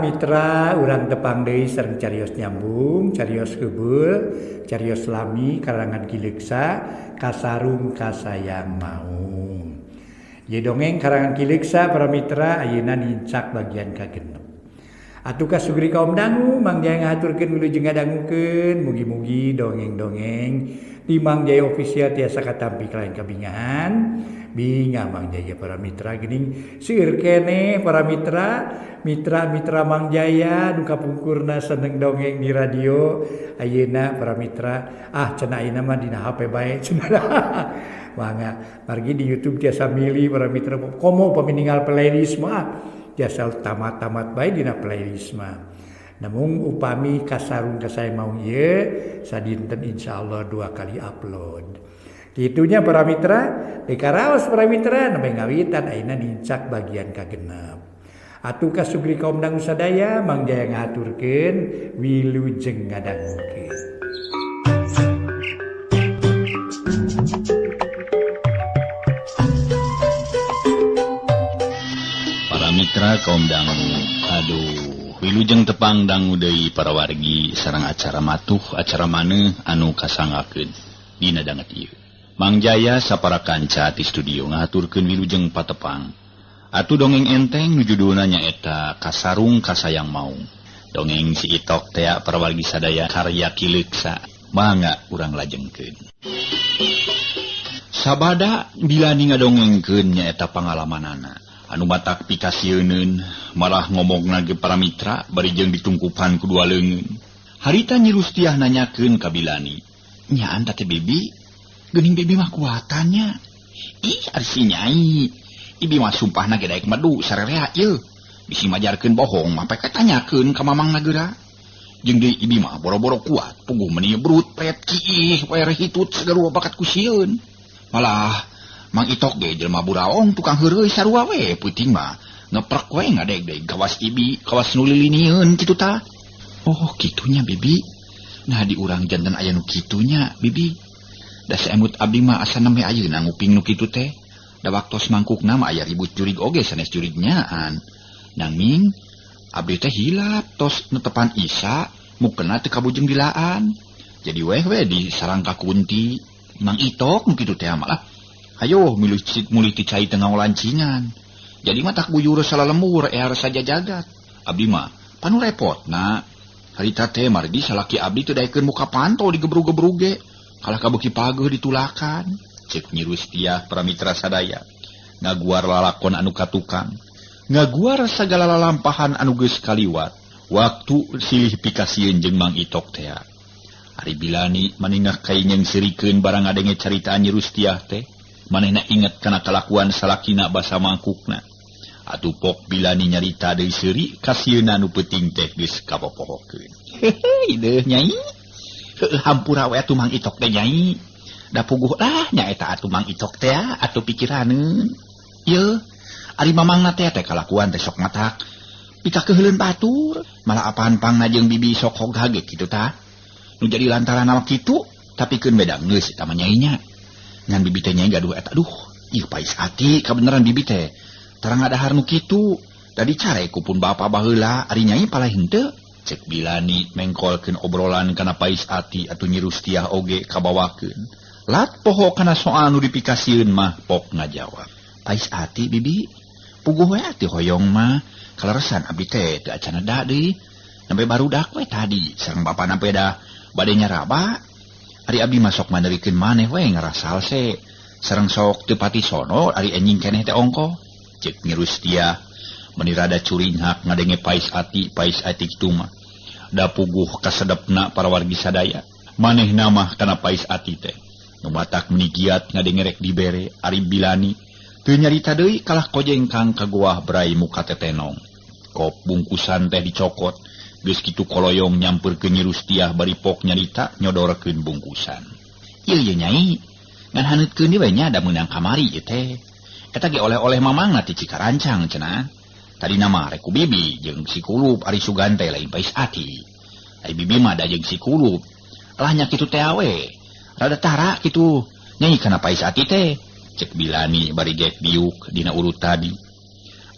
Para mitra urang tepang deui sareng carios nyambung, carios heubeul, carios lami karangan Ki Leuksa kasarung kasayang maung. Ieu dongeng karangan Ki Leuksa para mitra ayeuna nincak bagian kagenep. Atuh kasugri kaum dangu Mang Jaya ngahaturkeun wilujeng ngadangukeun mugi-mugi dongeng-dongeng di Mang Jaya Official tiasa katampi kalayan kabingahan. Bingah Mang Jaya para mitra geuning seueur keneh para mitra mitra-mitra Mang Jaya nu kapungkurna seneng dongeng di radio ayeuna para mitra ah cenah ayeuna mah dina HP bae cenah mangga margi di YouTube tiasa milih para mitra komo upami ninggal playlist mah tiasa tamat-tamat bae dina playlist mah. Namun upami kasarung kasayang maung ieu sadinten insyaallah 2 kali upload. Kitunya para mitra, dikaraos para mitra nembe ngawitan ayeuna nincak bagian kagenep. Atuh kasugri kaum dangu sadaya Mang Jaya ngahaturkeun wilujeng ngadangukeun. Para mitra kaum dangu, aduh wilujeng tepang dangu deui para wargi sareng acara matuh acara maneuh anu kasangakeun dina danget ieu. Mang Jaya sapara kanca di studio ngahaturkeun wilujeng patepang. Atuh dongeng enteng nu judulna nyaeta Kasarung Kasayang Maung. Dongeng si Itok tea para wargi sadaya karya Ki Leuksa. Mangga urang lajengkeun. Sabada bilani ngadongengkeun nyaeta pangalamanana. Anu matak pikasieuneun malah ngomongna ge para mitra bari jeung ditungkupan ku dua leungeun. Harita Nyi Rustiah nanyakeun ka Bilani, "Nyaan teh Bibi? Geuning Bibi mah kuatannya." "Ih, ari si Nyai. Ibi mah sumpahna ge daek madu sarerea ieu. Bisi majarkeun bohong mah pek tanyakeun ka mamangna geura. Jeung deui Ibi mah boro-boro kuat, puguh meuni brut pret kiih we hitut sagarua bakat ku sieun. Malah Mang Itok ge jelema buraong tukang heureuy sarua we peuting mah ngeprek we ngadeg-deg kawas Ibi, kawas nu lilinieun kitu tah." "Oh, kitunya Bibi. Nah di urang janten aya nu kitunya Bibi. Da saemut abdi mah asa nembe ayeuna nguping nu kitu teh. Da waktos mangkukna mah aya ribut jurig oge sanes jurignyaan. Nanging abdi teh hilap tos netepan Isa mukena teu kabujeng dilaan. Jadi weh we di sarangka kunti. Mang Itok nu kitu teh malah hayo mulih ti cai teu ngawalancingan. Jadi mah tak buyur salalembur ear saja jagat. Abdi mah panu repotna. Harita teh margi salaki abdi teu daekeun muka panto digebrug-gebrug ge. Kalah kabeuki pageuh ditulakan. Cek Nyi Rustiah para mitra sadaya. Ngaguar lalakon anu katukang. Ngaguar sagala lalampahan anu geus kaliwat. Waktu silih pikasieun jeung Mang Itok tea. Ari Bilani maningah kainyeng sirikeun barang ngadenge caritaan Nyi Rustiah teh. Manehna inget kana kalakuan salakina basa mangkukna. Atuh pok Bilani nyarita deui seuri kasieunna nu peuting teh geus kapopohokeun. Hehe, deuh Nyai. Heueuh hampura we atuh Mang Itok teh Nyai. Da puguh lah nyaeta atuh Mang Itok teh atuh pikiraneun. Yeuh, ari mamangna teh teh kalakuan teh sok matak. Pikakeuheuleun batur, malah apaan pangna jeung bibi sok hog hage kitu tah. Nu jadi lantaran mah kitu, tapi keun beda geus eta mah Nyai nya. Ngan bibi teh Nyai gaduh eta aduh, ieu pais ati kabeneran bibi teh. Tarang ngadahar nu kitu, da dicare ku pun bapa baheula ari Nyai palai henteu. Cek Bilani mengkolkeun obrolan kana pais ati atuh Nyi Rustiah oge kabawakeun. Lat poho kana soal nu dipikasieun mah pok ngajawab. Pais ati bibi, puguh we ati hoyong mah kaleresan abdi teh teu acan da deui. Nembe barudak we tadi sareng bapa nampe da bade nyaraba. Ari abdi mah sok manerikeun maneh we ngarasal se. Sareng sok teu pati sono ari enjing keneh teh ongkoh. Cek Nyi Rustiah meuni rada curinghak ngadenge pais ati kitu mah. Da puguh kasedepna para wargi sadaya. Manehna mah kana pais ati teh. Nu matak meuni giat ngadenge rek dibere ari Bilani teu nyarita deui kalah kojengkang ka goah brai muka tetenong. Kop bungkusan teh dicokot geus kitu koloyong nyampeurkeun Nyi Rustiah bari pok nyarita nyodorkeun bungkusan. Ieu ye Nyai, ngan haneutkeun we nya da meunang kamari ieu teh. Eta ge oleh-oleh mamangna ti Cikarancang cenah. Tadina mah rek ku bibi jeung si Kulup ari sugan teh lain pais ati. Ai bibi mah da jeung si Kulup. Lah nya kitu teh we. Rada tara kitu. Nyai kana pais ati teh. Cek Bilani bari gek diuk dina urut tadi.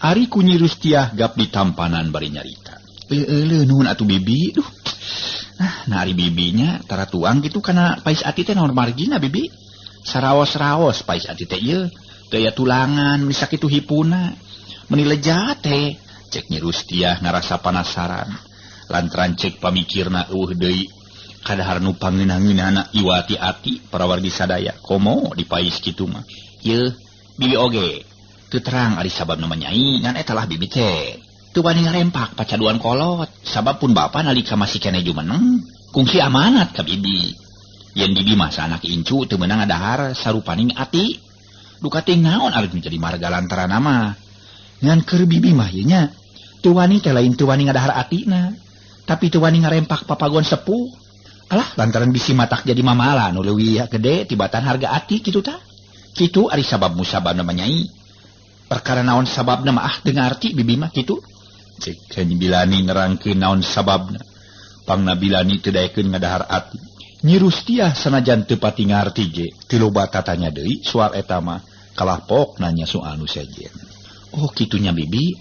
Ari ku Nyi Rustiah gap ditampanan bari nyarita. Euleuh nuhun atuh bibi. Duh. Ah, nah ari bibinya tara tuang kitu kana pais ati teh naon margina bibi. Saraos-raos pais ati teh ieu. Teu aya tulangan meni sakitu hipuna. Meni lejat teh. Cek Nyi Rustiah ngarasa panasaran. Lantaran cek pamikirna eueuh deui kadahar nu pangeunah-ngeunahna iwati ati para wargi sadaya komo dipais kitu mah. Yeuh, bibi oge teu terang ari sababna mah nyai ngan eta lah bibi teh. Teu wani ngarempak pacaduan kolot sabab pun bapa nalika masih keneh jumeneng kungsi amanat ka bibi. Yen bibi mah sanak incu teu meunang ngadahar sarupaning ati. Duka teh naon ari jadi marga lantaran mah. Ngan keur bibi mah ieu nya teu wani teh lain teu wani ngadahar atina, tapi teu wani ngarempak papagon sepuh. Alah lantaran bisi matak jadi mamala nu leuwih gede tibatan harga ati kitu tah. Kitu ari sabab musababna mah nyai. Perkara naon sababna mah ah teu ngarti bibi mah kitu. Cek Nyi Bilani nerangkeun naon sababna. Pangna Bilani teu daekeun ngadahar ati. Nyi Rustiah sanajan teu pati ngarti ge teu loba tatanya deui soal eta mah kalah pok nanya soal nu sejen. Oh kitunya bibi,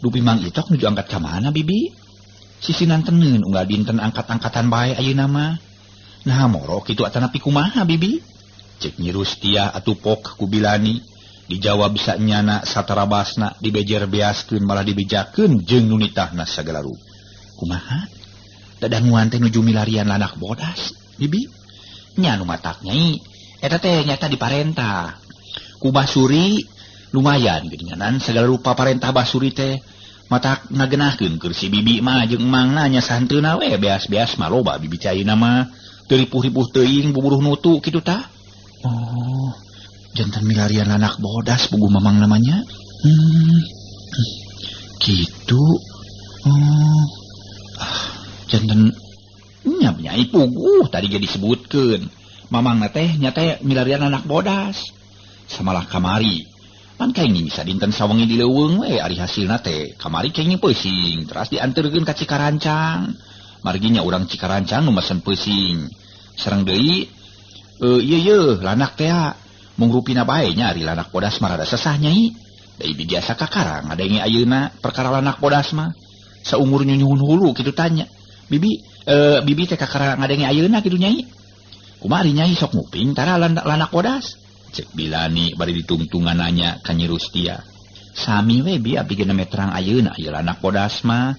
dupi Mang Itok nuju angkat ka mana bibi? Sisinan tenun unggal dinten angkat-angkatan bae ayeuna mah. Nah moro kitu atanapi kumaha bibi? Cek Nyi Rustiah atuh pok ku Bilani. Dijawab sanyana satarabasna dibejer beaskeun malah dibejakeun jeung nu nitahna sagala rupa. Kumaha? Dadanguan teh nuju milarian lanak bodas bibi? Nya nu matak nyai eta teh nyata diparentah. Ku Basuri lumayan geuninganan sagala rupa parentah Basuri teh. Matak ngagenahkeun keur si bibi mah jeung emangna nya santeuna we beas-beas mah loba bibi caina mah teu ripuh-ripuh teuing buburuh nutu kitu tah. Oh, jantan milarian lanak bodas puguh mamang namanya. Kitu. Oh. Ah, jantan nya nyai puguh tadi ge disebutkeun. Mamangna teh nya teh milarian lanak bodas. Samalah kamari. Pan kenging sadinten sawengi di leuweung we ari hasilna teh kamari kenging peusiing teras dianterkeun ka Cikarancang. Marginya urang Cikarancang nu mesen peusiing. Sareng deui ieu yeuh lanak teh mung rupina bae nya ari lanak bodas mah rada sesah nyai. Da ibi biasa kakarang ngadenge ayeuna perkara lanak bodas mah. Saumur nyunyuhun hulu kitu tanya. Bibi bibi teh kakara ngadenge ayeuna kitu nyai. Kumaha ari nyai sok nguping tara lanak bodas? Cek Bilani bari ditungtungan nanya ka Nyi Rustiah. Sami we bi abdi ge nembe terang ayeuna ieu lanak bodas mah.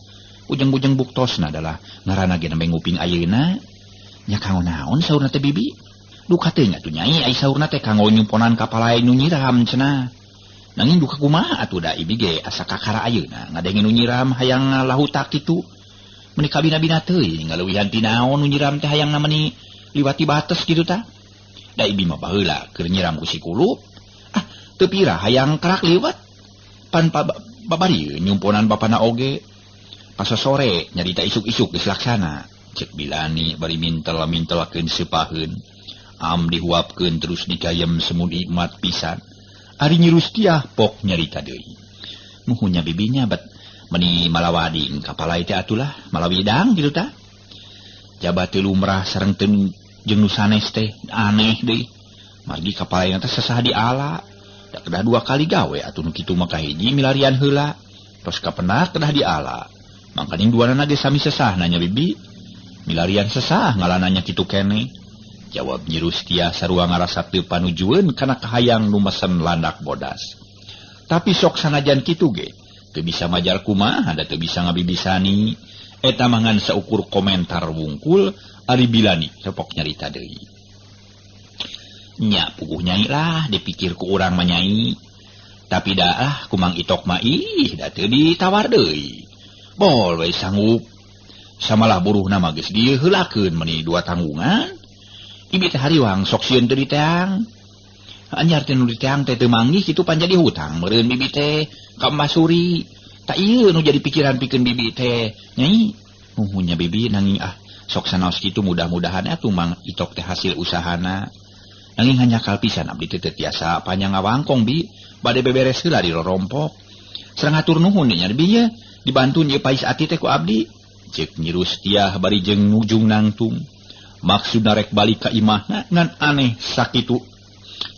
Ujeng-ujeng buktosna adalah ngaranna ge nembe nguping ayeuna. Nya kanggo naon saurna teh bibi? Duka teh nya atuh nyai ai saurna teh kanggo nyumponan kapalae nu nyiram cenah. Nanging duka kumaha atuh da ibi ge asa kakara ayeuna ngadenge nu nyiram hayang ngalahutak kitu. Meni kabina-bina teuing ngaleuwihan ti naon nu nyiram teh hayangna meni liwati bates kitu tah. Da ibi mah baheula keur nyiram ku si kulup. Ah, teu pira hayang kerak liwat. Pan babari nyumponan bapana oge. Pasosore nyarita isuk-isuk geus laksana. Cek Bilani bari mintel-mintelakeun seupaheun. Am dihuapkeun terus dikayem semu nikmat pisan. Ari Nyi Rustiah pok nyarita deui. Muhunya bibinya bet meni malawading kapalai teh atulah malawidang kitu tah. Jaba teu lumrah sareng teu jeung nu sanes teh aneh deui. Margi kapalaina teh sesah diala. Da kedah dua kali gawe atuh nu kitu mah kahiji milarian heula. Tos kapenak kedah diala. Mangkaning duanana ge sami sesah nanya bibi. Milarian sesah ngalananya kitu keneh. Jawab Nyi Rustiah sarua ngarasa teu panujueun kana kahayang nu mesen landak bodas. Tapi sok sanajan kitu ge teu bisa majar kumaha da teu bisa ngabibisani. Eta mah ngan saukur komentar wungkul ari Bilani tepok nyarita deui. Nya puguh nyai lah dipikir ku urang mah nyai. Tapi da ah ku Mang Itok mah ih da teu ditawar deui. Bol we sanggup. Samalah buruhna mah geus diheulakeun meuni dua tanggungan. Ibi teh hariwang sok sieun teu diteang. Anyar teh nu diteang teh teu manggih kitu pan jadi hutang meureun bibi teh ka Mbah Suri. Tak ieu nu jadi pikiran pikeun bibi teh. Nyai, muhunya bibi nanging ah sok sanaos kitu mudah-mudahan atuh Mang Itok teh hasil usahana. Nanging hanyakal pisan abdi teh teu tiasa panjang ngawangkong bi, bade beberes heula di rorompok. Sareng hatur nuhun nya bi ye, dibantu ieu pais ati teh ku abdi. Cek Nyi Rustiah bari jeung nujung nangtung. Maksudna rek balik ka imahna ngan aneh sakitu.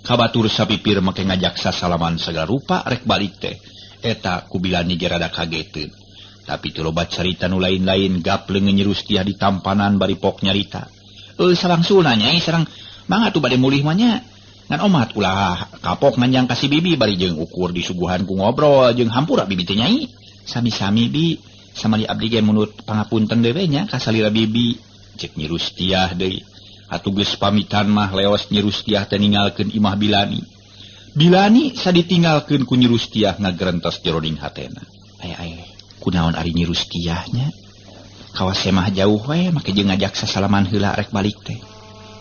Kabatur sapipir make ngajak sasalaman sagala rupa rek balik teh. Eta ku Bilani ge rada kageteun. Tapi teu loba carita nu lain-lain gap leungeun Nyi Rustiah ditampanan bari pok nyarita. Salangsulna Nyai sareng mangga atuh bade mulih mah nya. Ngan omat ulah kapok manjang ka si bibi bari jeung ukur disuguhan ku ngobrol jeung hampura bibi teh Nyai. Sami-sami bi, samali abdi ge munut pangapunten deui we nya ka salira bibi. Cek Nyi Rustiah deui. Atuh geus pamitan mah leos Nyi Rustiah teh ninggalkeun imah Bilani. Bilani saditinggalkeun ku Nyi Rustiah ngagerentos jeroning hatena. Aya kunaon ari Nyi Rustiah nya? Kawas semah jauh we make jeung ngajak sasalaman heula rek balik teh.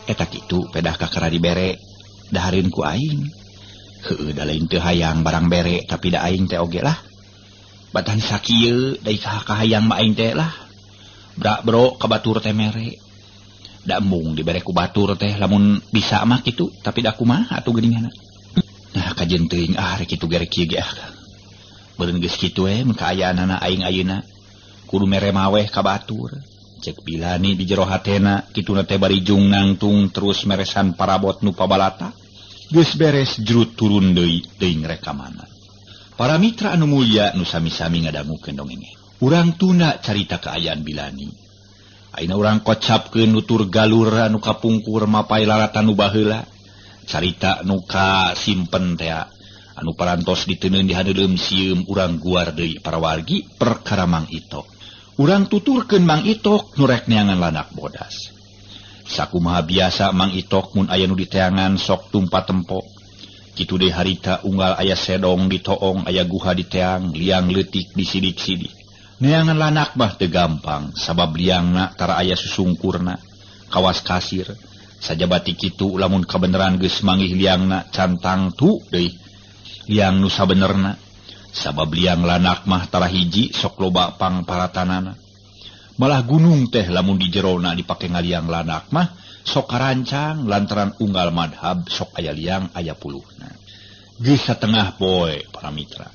Eta kitu pedah kakara dibere dahareun ku aing. Heueuh da lain teu hayang barang bere tapi da aing teh oge lah. Batan sakieu da kahayang mah aing teh lah. Brak bro ka batur teh mere. Da embung dibere ku batur teh lamun bisa mah kitu tapi da kumaha atuh geuninganna. Nah kajeun teuing ah rek kitu ge rek kieu ge ah. Beureun geus kitu we mun kaayaanana aing ayeuna kudu mere maweh ka batur. Cek Bilani di jero hatena kituna teh bari jung nangtung terus meresan parabot nu pabalata. Geus beres jrut turun deui teuing rek ka mana. Para mitra anu mulya nu sami-sami ngadangukeun dongeng. Urang tunda carita kaayaan Bilani. Ayeuna urang kocapkeun nutur galur anu kapungkur mapay laratan nu baheula. Carita nu kasimpen tea anu parantos diteundeun di haneuleum sieum urang guar deui para wargi perkara Mang Itok. Urang tuturkeun Mang Itok nu rek neangan lanak bodas. Sakumaha biasa Mang Itok mun aya nu diteangan sok tumpa tempo. Kitu deui harita unggal aya sedong ditoong aya guha diteang liang leutik disidik-sidik. Neangan lanak mah teu gampang sabab liangna tara aya susungkurna kawas kasir. Sajabati kitu lamun kabeneran geus manggih liangna cantang tu deui liang nu sabenerna. Sabab liang lanak mah tara hiji sok loba pangparatanana. Malah gunung teh lamun di jerona dipake ngaliang lanak mah sok karancang lantaran unggal madhab sok aya liang aya puluhna. Geus satengah poe para mitra.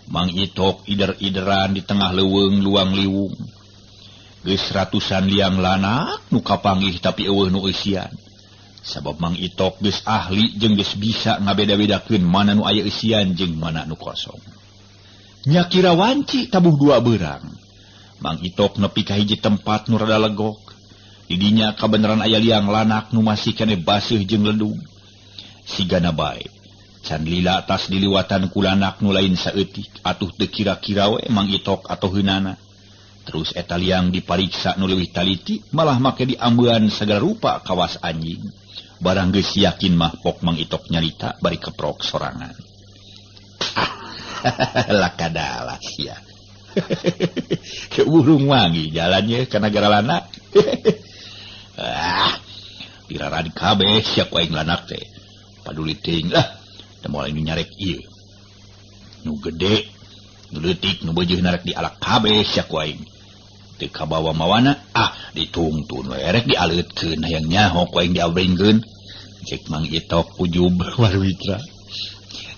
Mang Itok ider-ideran di tengah leuweung luang liwung. Geus ratusan liang lanak nu kapanggih tapi eueuh nu eusian. Sabab Mang Itok geus ahli jeung geus bisa ngabeda-bedakeun mana nu aya eusian jeung mana nu kosong. Nya kira wanci tabuh dua beurang. Mang Itok nepi ka hiji tempat nu rada legok. Di dinya kabeneran aya liang lanak nu masih keneh baseuh jeung ledug. Sigana bae. Can lila tas diliwatan ku lanak nu lain saeutik atuh teu kira-kira we Mang Itok atau heunana. Terus eta liang dipariksa nu leuwih taliti malah make diambean sagala rupa kawas anjing. Barang geus yakin mah pok Mang Itok nyarita bari keprok sorangan. Lakadalah sia. Ke burung wangi jalannya ka nagara lanak. Ah, diraran kabeh sia ku aing lanak teh. Paduli teuing lah. Teu moal nu nyarek ieu. Nu gede, nu leutik, nu beujeuh narek dialak kabeh sia ku aing. Teu kabawa mawana, ah ditungtun we rek dialeutkeun hayang nyaho ku aing diabringkeun. Cek Mang Itok ujub warwitra.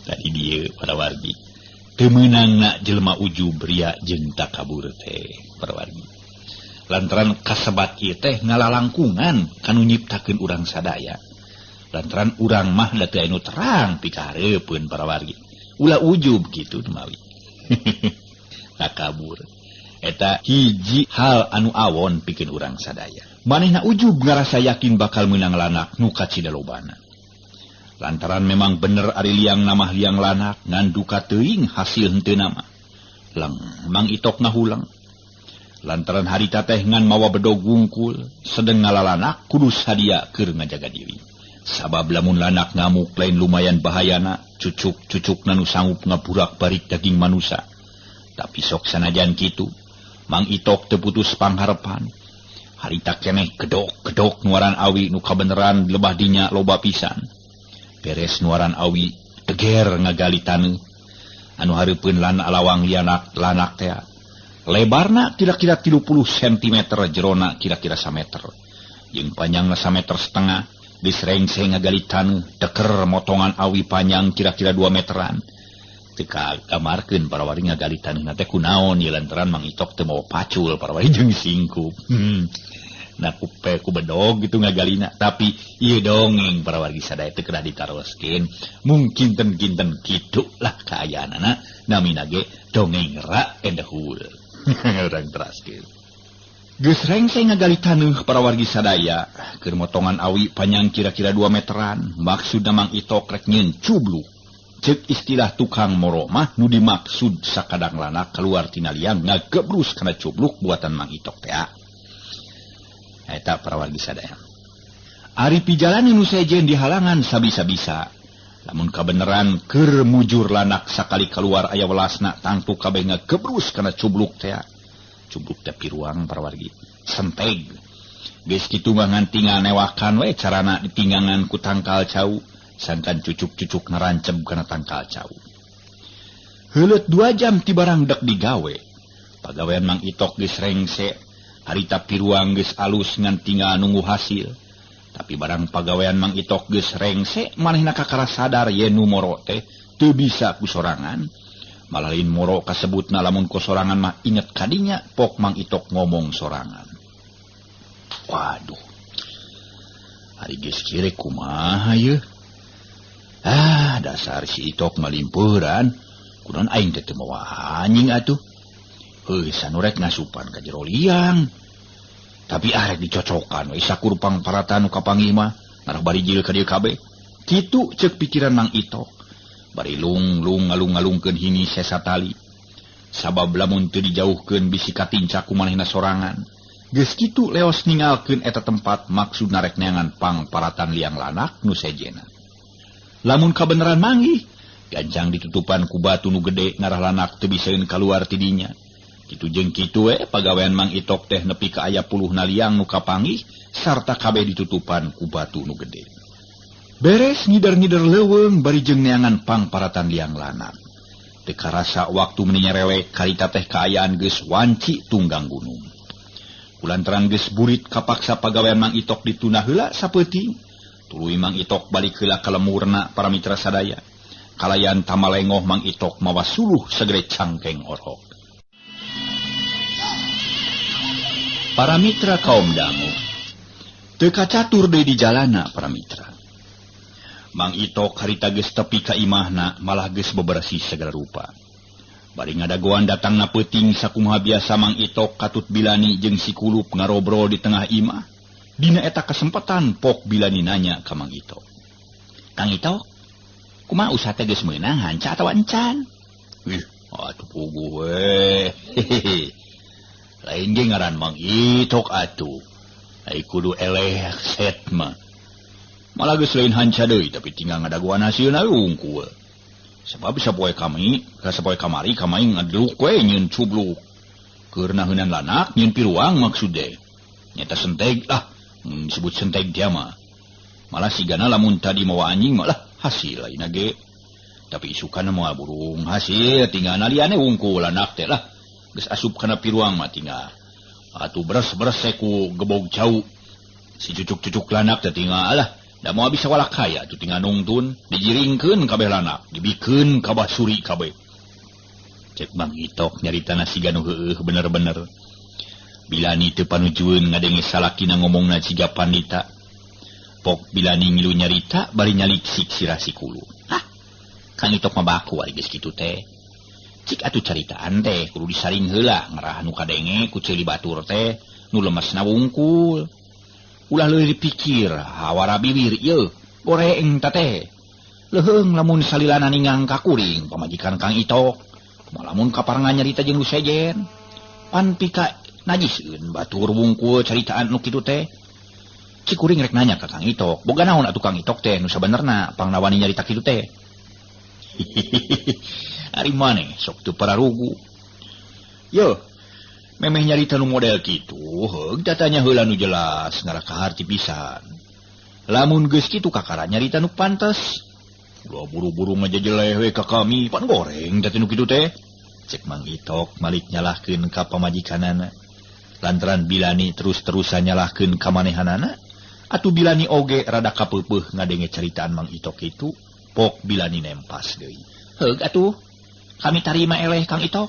Tadi dieu para wargi. Teu meunangna jelema ujub ria jeung takabur teh para wargi. Lantaran kasebat ieu teh ngalalangkungan kanu nyiptakeun urang sadaya. Lantaran urang mah da teu aya nu terang pikahareupeun para wargi. Ulah ujub kitu mawi. Takabur. Eta hiji hal anu awon pikeun urang sadaya. Manehna ujub ngarasa yakin bakal meunang lanak nu kacida lobana. Lantaran memang bener ari liang namah liang lanak ngan duka teuing hasil henteu nama. Leng Mang Itok ngahulang. Lantaran harita teh ngan mawa bedog wungkul sedeng ngalalanak kudu sadia keur ngajaga diri. Sabab lamun lanak ngamuk lain lumayan bahayana, cucuk-cucukna nu sanggup ngaburak-barik daging manusa. Tapi sok sanajan kitu, Mang Itok teu putus pangharepan. Harita keneh kedok-kedok nuaran awi nu kabeneran lebah dinya loba pisan. Beres nuaran awi teger ngagali taneuh anu hareupeun lan alawang lianak lanak tea. Lebarna kira-kira 30 cm, jerona kira-kira 1 meter. Jeung panjangna 1,5 meter. Geus rengse ngagali taneuh teker motongan awi panjang kira-kira 2 meteran. Teu kagambarkeun para wari ngagali taneuhna teh kunaon ieu lantaran Mang Itok teu mawa pacul para wari jeung singkup. Nah ku bedog gitu ngagalina tapi ieu dongeng para wargi sadaya teu kedah ditaroskeun. Mungkin kinten-kinten kitu lah kaayaanana namina ge dongeng ra endehul. Urang teraskeun. Geus rengse ngagali taneuh para wargi sadaya keur motongan awi panjang kira-kira 2 meteran maksudna Mang Itok rek nyeun cubluk. Ceuk istilah tukang moro mah nu dimaksud sakadang lanak keluar tina liang ngagebrus kana cubluk buatan Mang Itok teh. Eta para wargi sadaya. Ari pijalan nu sejen dihalangan sabisa-bisa. Lamun kabeneran keur mujur lanak sakali keluar aya welasna tangtu kabeh ngagebrus kana cubluk teh. Cubluk teh piruang para wargi. Senteg. Geus kitu mah ngan tinggal newakan we carana ditinggangan ku tangkal cau. Sangkan cucuk-cucuk ngaranceb kana tangkal cau. Heuleut 2 jam ti barang dek digawe. Pagawean Mang Itok geus rengse, harita piruang geus alus ngan tinggal nunggu hasil. Tapi barang pagawean Mang Itok geus rengse, manehna kakara sadar yen nu moro teh teu bisa ku sorangan. Malah lain moro kasebutna lamun ku sorangan mah inget kadinya pok Mang Itok ngomong sorangan. Waduh. Ari geus kieu kumaha yeuh? Ah, dasar si Itok malimpeuran. Kunaon aing teh teu mawa anjing atuh. Heuh, sanurek ngasupan ka jero liang. Tapi arek dicocokan we sakur pangparatan nu kapanggih mah ngarah barijil ka dieu kabeh. Kitu ceuk pikiran Mang Itok. Bari lung-lung ngalung-ngalungkeun hini sesa tali. Sabab lamun teu dijauhkeun bisi katincak ku manehna sorangan. Geus kitu leos ningalkeun eta tempat maksudna rek neangan pangparatan liang lanak nu sejena. Lamun kabeneran manggih, gancang ditutupan ku batu nu gede ngarah lanak teu bisaeun kaluar ti dinya. Kitu jeung kitu we pagawean Mang Itok teh nepi ka aya puluhna liang nu kapanggih sarta kabeh ditutupan ku batu nu gede. Beres ngider-ngider leuweung bari jeung neangan pangparatan liang lanak. Teu karasa waktu meni nyarewek karita teh kaayaan geus wanci tunggang gunung. Kulantaran geus burit kapaksa pagawean Mang Itok ditunda heula sapeuting. Tuluy Mang Itok balik heula ka lemurna para mitra sadaya. Kalayan tamalengoh Mang Itok mawa suluh segere cangkeng orok. Para mitra kaum dangu, teu kacatur deui di jalana para mitra. Mang Itok harita geus tepi ka imahna malah geus bebersih segala rupa. Bari ngadagoan datangna peuting sakumaha biasa Mang Itok katut Bilani jeung si Kulup ngarobrol di tengah imah. Dina eta kesempatan pok Bilani nanya ka Mang Itok. Kang Itok, kumaha usaha teh geus meunang hanca atawa encan? Ih, atuh puguh we. Lain ge ngaran Mang Itok atuh. Ai kudu eleh set mah. Malah geus lain hanca deui tapi tinggal ngadagoan hasilna wungkul. Sebab sapoe kami, ka sapoe kamari kamaing ngadeluk we nyeun cubluk. Keur naheunan lanak nyeun piruang maksud teh. Nyata senteg lah, disebut senteg dia mah. Malah sigana lamun tadi mawa anjing malah hasil lain ge. Tapi isukana moal burung hasil tinggal liane wungkul lanak teh lah. Geus asup kana piruang mah tinggal. Atuh beres-beres ku gebog cau. Si cucuk-cucuk lanak teh tinggal lah. Da moal bisa walak kaya atuh tinggal nungtun, dijiringkeun kabeh lanak, dibikeun ka basuri kabeh. Cek Mang Itok nyaritana siga nu heueuh bener-bener. Bilani teu panujueun ngadenge salakina ngomongna siga pandita. Pok Bilani ngilu nyarita bari nyaliksik sirah si Kulu. Hah? Kang Itok mah baku ari geus kitu teh. Cik atuh caritaan teh kudu disaring heula ngarah nu kadenge ku ceuli batur teh nu lemesna wungkul. Ulah leuwih dipikir hawara bibir ieu goreeng ta teh. Leuheung lamun salilana ningang ka kuring pamajikan Kang Itok. Kumaha lamun kaparengan nyarita jeung nu sejen. Pan pika najiseun batur wungkul caritaan nu kitu teh. Cik kuring rek nanya ka Kang Itok, boga naon atuh Kang Itok teh nu sabenerna pangnawani nyarita kitu teh. Ari maneh sok teu pararugu. Yeuh, memeh nyarita nu model kitu, heug datanya heula nu jelas ngarah kaharti pisan. Lamun geus kitu kakara nyarita nu pantes. Ulah buru-buru ngajejeleh we ka kami, pan goreng teh nu kitu teh. Cek Mang Itok malik nyalahkeun ka pamajikanana. Lantaran Bilani terus-terusan nyalahkeun ka manehanana, atuh Bilani oge rada kapeupeuh ngadenge caritaan Mang Itok itu, pok Bilani nempas deui. Heug atuh, kami tarima eleh Kang Itok.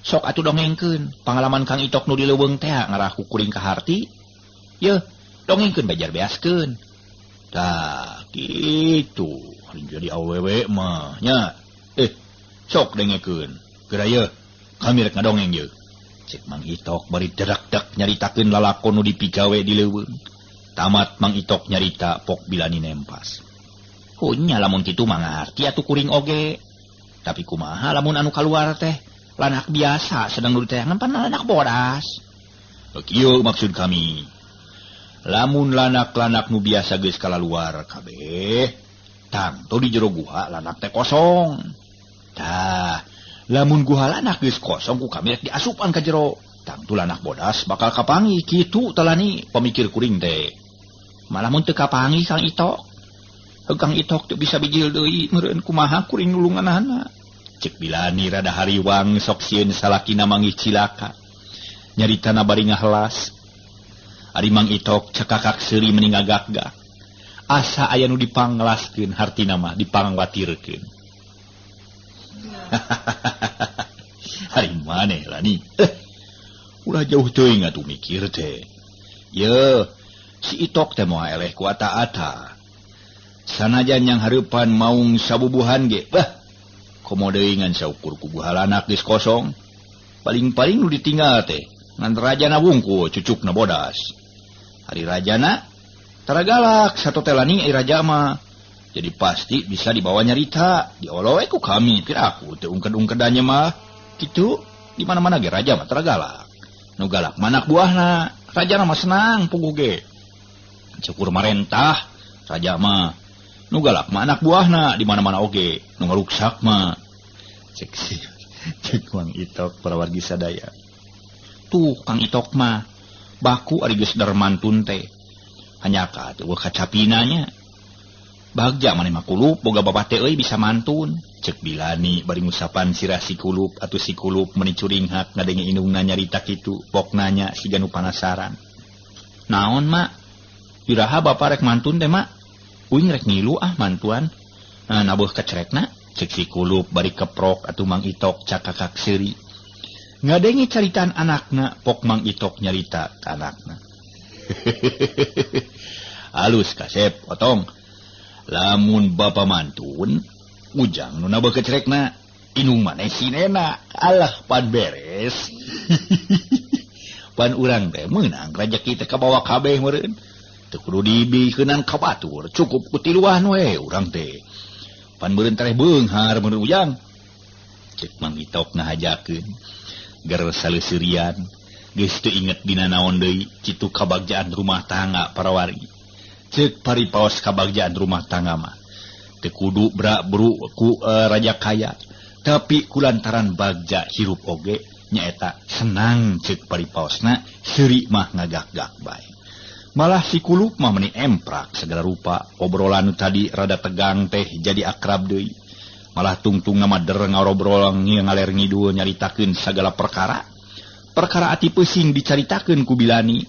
Sok atuh dongengkeun pangalaman Kang Itok nu di leuweung teh ngarah ku kuring kaharti. Yeuh, dongengkeun bajar beaskeun. Tah, kitu. Jadi awewe mah nya. Sok dengekeun. Geura yeuh, kami rek ngadongeng yeuh. Cek Mang Itok bari derak-dek nyaritakeun lalakon nu dipigawe di leuweung. Tamat Mang Itok nyarita Pok Bilani nempas. Hunya lamun kitu mah ngarti atuh kuring oge. Tapi kumaha lamun anu kaluar teh lanak biasa sedang nu diteangan pan lanak bodas. Kieu maksud kami. Lamun lanak-lanak nu biasa geus kalaluar kabeh, tangto di jero guha lanak teh kosong. Tah, lamun guha lanak geus kosong ku kami rek diasupan ka jero. Tangtu lanak bodas bakal kapangi kitu telani pemikir kuring teh. Malah mun teu kapangi Kang Itok. Kang Itok teu bisa bijil deui meureun kumaha kuring nulunganana. Cek Bilani rada hariwang sok sieun salakina manggih cilaka. Nyaritana bari ngahelas. Ari Mang Itok cekakak seuri meni ngagak-gak. Asa aya nu dipanglaskeun hartina mah dipangwatirkeun. Ari maneh Lani. Ulah jauh teuing atuh mikir teh. Ye, si Itok teh moal eleh ku ata-ata. Sanajan yang hareupan maung sabubuhan ge, bah, komo deui ngan saukur ku guha lanak geus kosong. Paling-paling nu ditinggal teh ngan rajana wungkul cucukna bodas. Ari rajana tara galak satotelani ari raja mah. Jadi pasti bisa dibawa nyarita, dioloe ku kami piraku teu ungked-ungkedannya mah. Kitu di mana-mana ge raja mah tara galak. Nu galak manak buahna, rajana mah senang puguh ge. Cukur marentah raja mah. Nu galak mah anak buahna di mana-mana oge, nu ngaruksak mah. Cek si cek Mang Itok parawargi sadaya. Tuh Kang Itok mah baku ari geus darmantun teh. Hanya ka teu kacapinanya. Bagja maneh mah kulup boga bapak teh euy bisa mantun. Cek Bilani bari ngusapan sirah si kulup atuh si kulup meuni curinghak ngadenge indungna nyarita kitu, pok nanya siga nu panasaran. Naon mak? Iraha bapak rek mantun teh mak? Uing rek ngilu ah mantuan. Nah, nabeuh kecerekna. Cek si kulup bari keprok atuh Mang Itok cakakak seuri. Ngadenge caritaan anakna, pok Mang Itok nyarita ka anakna. Halus kasep otong. Lamun bapa mantun, ujang nu nabeuh kecerekna, inung maneh sinena. Alah pan beres. Pan urang teh meunang rejeki teh kabawa kabeh meureun. Teu kudu dibikeunan ka batur, cukup ku tiluan we urang teh. Pan meureun tereh beunghar meureun ujang. Cek Mang Itok ngahajakeun. Ger saleseurian, geus teu inget dina naon deui kitu kabagjaan rumah tangga parawargi. Cek paripaos kabagjaan rumah tangga mah teu kudu bra-bru ku raja kaya, tapi kulantaran bagja hirup oge nyaeta senang cek paripaosna seuri mah ngagak-gak bae. Malah si kulup mah meni emprak segala rupa, obrolan nu tadi rada tegang teh jadi akrab deui. Malah tungtung ngamader ngarobrol ngaler ngidul nyaritakeun sagala perkara. Perkara ati peusing dicaritakeun ku Bilani.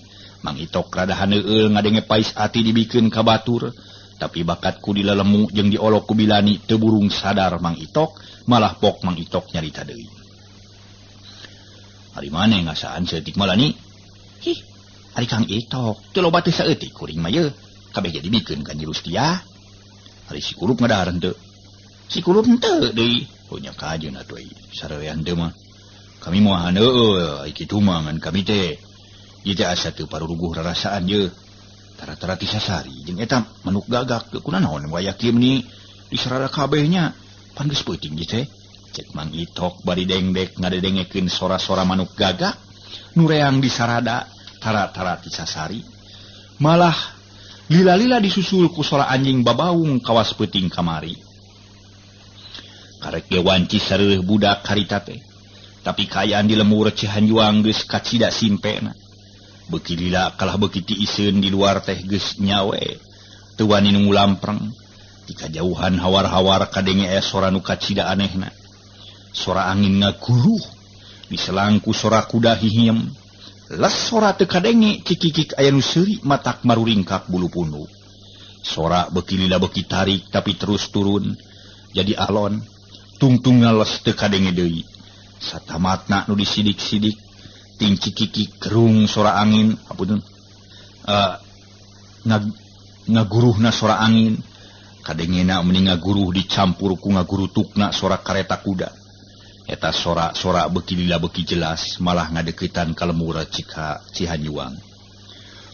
Mang Itok rada haneueul ngadenge pais ati dibikeun ka batur, tapi bakat ku dilalemu jeung diolok ku Bilani teu burung sadar Mang Itok, malah pok Mang Itok nyarita deui. Ari maneh ngasaan saeutik mah Lani? Hih, ari Kang Itok teu loba teh saeutik kuring mah ye, kabeh ge dibikeun ka Nyi Rustiah. Ari si kulup ngadahar henteu? Si kulup henteu deui. Punya kajeun atuh sarerean teu mah. Kami moal haneueul ai kitu mah ngan kami teh. Ieu teh asa teu paruruguh rarasaan ye. Tara-tara ti sasari jeung eta manuk gagak teu kunanaon waya kieu meuni disarara kabeh nya. Pan geus peuting ieu teh. Cek Mang Itok bari dengdek ngadedengekeun sora-sora manuk gagak nu reang disarada tara-tara ti sasari. Malah lila-lila disusul ku sora anjing babaung kawas peuting kamari. Karek ge wanci sareuh budak harita teh. Tapi kaayaan di lemur Cihanjuang geus kacida simpena. Beuki lila kalah beuki tiiseun di luar teh geus nyawe. Teu wani nu lampreng. Di kajauhan hawar-hawar kadenge aya sora nu kacida anehna. Sora angin ngaguruh diselangku sora kuda hihiem. Les sora teu kadenge cikikik aya nu seuri matak maruringkak bulu punduk. Sora beuki lila beuki tarik tapi terus turun jadi alon. Tungtung ngales teu kadenge deui. Satamatna nu disidik-sidik ting cikikik kerung sora angin apunten ngaguruhna sora angin kadengena meni ngaguruh dicampur ku ngagurutukna sora kareta kuda. Eta sora-sora beuki lila beuki jelas malah ngadeukeutan ka lembur Cika Cihanyuang.